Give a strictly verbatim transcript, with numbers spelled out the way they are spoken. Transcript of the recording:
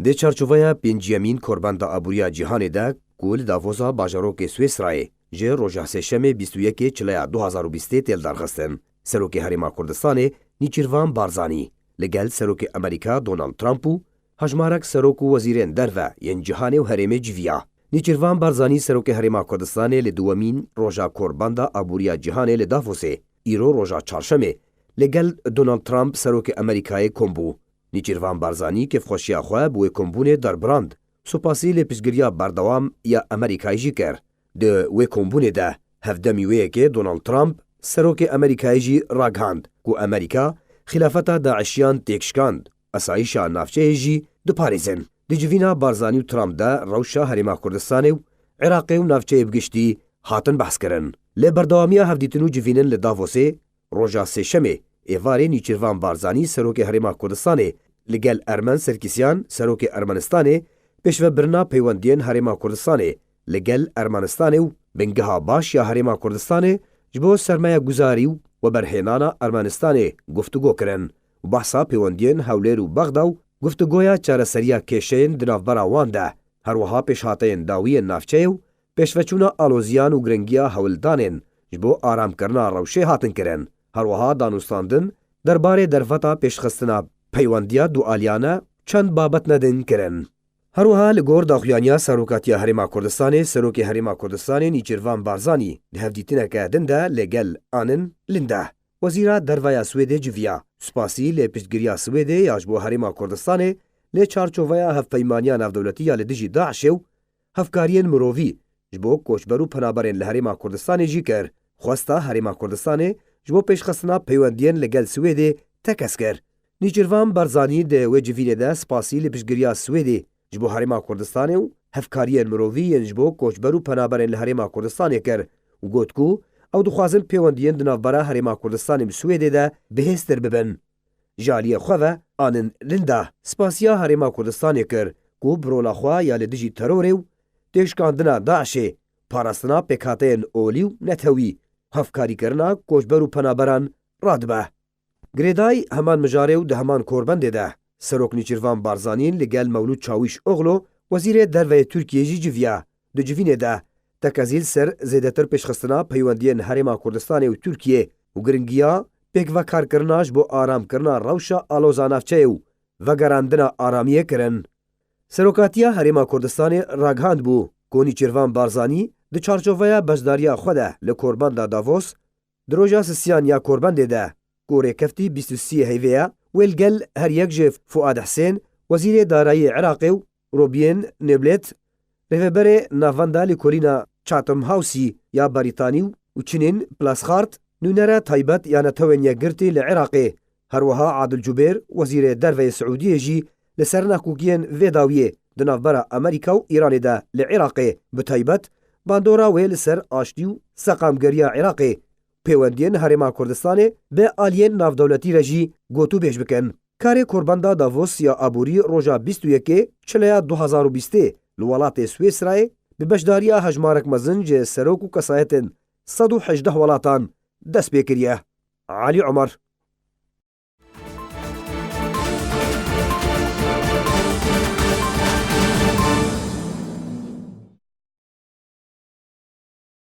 Di çarçoveya pênciyemîn Korbenda Aboriya Cîhanê de ku li Davosa bajarokê Swêsrayê ji roja Sêşemê bîst û yekê Çileya du hazar û bîstê tê lidarxistin, Serokê Herêma Kurdistanê Nîçîrvan Barzanî li gel Serokê Amerîka Donald Trump û hejmarek serok û wezîrên derve yên cîhanê û herêmê civiya. Nîçîrvan Barzanî Serokê Herêma Kurdistanê li duyemîn roja Korbenda Aboriya Cîhanê li Davosê, îro roja Çarşemê, li gel Donald Trump Serokê Amerîkayê kom bû. Nîçîrvan Barzanî kêfxweşiya xwe bi wê kombûnê derbirand, supasî lê piştgiriya berdewam ya Amerîkayê jî kir. Di wê kombûnê de hevdemî wê yekê Donald Trump, Serokê Amerîkayê jî ragihand ku Amerîka xilafeta DAIŞiyan têk şikand, asayîşa navçeyê jî diparêzin. Di civîna Barzanî û Trump de rewşa Herêma Kurdistanê û Iraqê û navçeyê bi giştî hatin behskirin. Lê berdewamiya hevdîtin û civînin li Davosê, roja Sêşemê, êvarê Nîçîrvan Barzanî Serokê Herêma Kurdistanê li gel Ermen Serkîsyan Serokê Ermenistanê pêşvebirina peywendiyên Herêma Kurdistanê li gel Ermenistanê û bingeha baş ya Herêma Kurdistanê ji bo sermayeguzarî û weberhênana Ermenistanê guftûgo kirin û behsa peywendiyên Hewlêr û Bexda û guftûgoya çareseriya kêşeyên di navbera wan de, her wiha pêşhateyên dawî yên navçeyê û pêşveçûna aloziyan û giringiya hewldanên ji bo aramkirina rewşê hatin kirin. Her wiha danûstandin derbarê derfeta pêşxistina peywendiya dualiyane çend babetne din kirin. Her wiha li gor daxuyaniya Serokatiya Herêma Kurdistanê, Serokê Herêma Kurdistanê Nîçîrvan Barzanî di hevdîtineke din de li gel Anin Linda, Wezîra Derve ya Swêdê civiya, spasî lê piştgiriya Swêdê ya ji bo Herêma Kurdistanê lê çarçoveya hevpeymaniya navdewletî ya li dijî DAIŞê û hevkariyên mirovî ji bo koçber û penaberên li Herêma Kurdistanê jî kir. Xwesta Herêma Kurdistanê ji bo pêşxistina peywendiyên li gel Swêdê tekez kir. Nîçîrvan Barzanî di wê civînê de spasî li piştgiriya Swêdê ji bo Herêma Kurdistanê û hevkariyên mirovî yên ji bo koçber û penaberên li Herêma Kurdistanê kir û got ku ew dixwazin pêwendiyên di navbera Herêma Kurdistanê bi Swêdê de bihêztir bibin. Ji aliyê xwe ve Anin Linda spasiya Herêma Kurdistanê kir ku bi rola xwe ya li dijî terorê û têşikandina DAIŞê, parastina pêkhateyên olî û netewî, hevkarîkirina koçber û penaberan radibe. Girêdayî heman mijarê û di heman korbendê de Serok Nîçîrvan Barzanî li gel Mewlûd Çawîşoglu, Wezîrê Derve yê Tirkiyê jî civiya. Di civînê de tekezî li ser zêdetir pêşxistina peywendiyên Herêma Kurdistanê û Tirkiyê û giringiya pêkvekarkirina ji bo aramkirina rewşa aloza navçeyê û vegerandina aramiyê kirin. Serokatiya Herêma Kurdistanê ragihand bû ku Nîçîrvan Barzanî di çarçoveya beşdariya xwe de li Korbenda Davos, di roja sisiyan ya korbendê de ku rêkeftî bîst û sê heyvê ye, wê li gel her yek ji Fuad Hisên, Wezîrê Darayî Iraqê û Robiyên Nêblêt, Rêveberê Navenda Lêkolîna Chatham Housey ya Berîtanî û Çinên Plaskart, nûnera taybet ya Netewên Yekgirtî li Iraqê, her wiha Adil Cubêr, Wezîrê Derve yê Siûdiyê jî li ser nakokiyên vê dawiyê di navbera Amerîka û Îranê de li Iraqê, bi taybet bandora wê li ser aştî û seqamgeriya Iraqê, pêwendiyên Herêma Kurdistanê bi aliyên navdewletî re jî gotûbêj bikin. Karê Korbenda Davos ya Aborî roja bîst û yekê Çileya du hazar û bîstê li welatê Swêsrayê bi beşdariya hejmarek mezin ji serok û kesayetên sed û hejdeh welatan dest pê kiriye. Alî Omer,